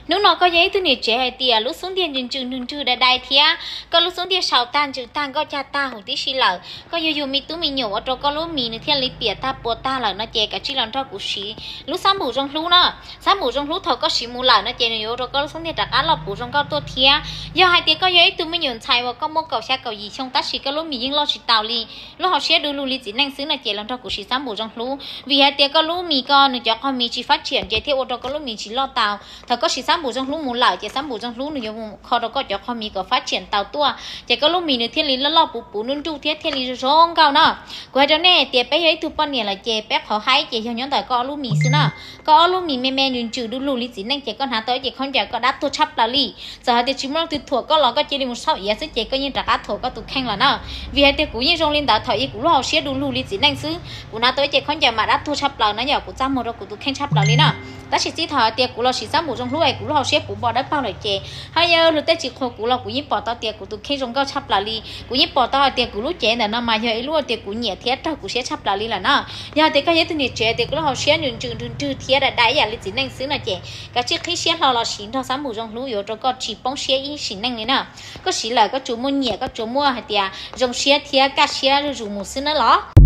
Hnub no koj yog ib tug niam tsev hais tias lub xub ntiag ntsws ntsws nrwg nrwg dai dai thiab koj lub xub ntiag sau tag ntsws tag nkauj cag tag huv tib si lawm, koj yug yug me tub me nyuam ua rau koj lub mis nws thiaj li piam tag puas tag lawm no ces kav tsij los nrog kuv siv lub xab npum zoo hlub na. Xab npum zoo hlub thaum koj siv mus lawm no ces nws yuav ua rau koj lub xub ntiag rov qab loj puv zoo nkauj tuaj thiab. Yog hais tias koj yog ib tug me nyuam ntxhais uas koj muaj kaum xya kaum yim xyoo tab sis koj lub mis yeej loj tsis taus li, lub hauv siab du lug li txiv neej xwb no ces los nrog kuv siv xab npum zoo hlub, vim hais tias koj lub mis ko nws cov qhov mis tsis fab tsiam ces thiaj ua rau koj lub mis tsis loj tau. Thaum koj siv xab npum zoo hlub mus lawm ces xab npum zoo hlub nws yuav mus kho rau koj cov qhov mis kom fab tsiam tau tuaj, ces koj lub mis nws thiaj li loj loj puv puv nruj nruj thiab thiaj li zoo zoo nkauj no. Kuv hais rau nej tias peb yog ib tug poj niam lawm ces peb qhov haib ces yog nyob ntawm koj ob lub mis xwb na. Koj ob lub mis me me ntsws ntsws du lug li txiv neej ces koj hnav tau ib ce khaub ncaws koj dab tuag tshaj plaws li. Txawm hais tias tsis muaj leej twg thuam koj los koj cia li mus xauj iav xwb ces koj yeej rov qab thuam koj tus kheej lawm na. Vim hais tias kuv yeej zoo li ntawd thaum ub kuv lub hauv siab du lug li txiv neej xwb, kuv hnav tau ib ce khaub ncaws mas dab tuag tshaj plaws na yom, kuv txaj muag rau kuv tus kheej tshaj plaws li na. Tab sis txij thaum hais tias kuv los siv xab npum zoo hlub es kuv lub hauv siab puv npo dawb paug lawm ces ho yog luag tej tsis qhuas kuv los kuv yeej pom tau tias kuv tus kheej zoo nkauj tshaj plaws li. Kuv yeej pom tau hais tias kuv lub cev ntawm no mas yog ib lub uas tias kuv nyiam thiab raug kuv siab tshaj plaws li lawm na. Yog hais tias koj yog ib tug niam tsev tias koj lub hauv siab ntsws ntsws nrwg nrwg thiab dai dai ib yam li txiv neej xwb no ces kav tsij qhib siab hlo los siv nrog xab npum zoo hlub yuav ua rau koj tsis poob siab ib sim neej li na. Koj siv lawm koj tsuas muaj nyiam koj tsuas muaj hais tias zoo siab thiab kaj siab zuj zus mus xwb na los.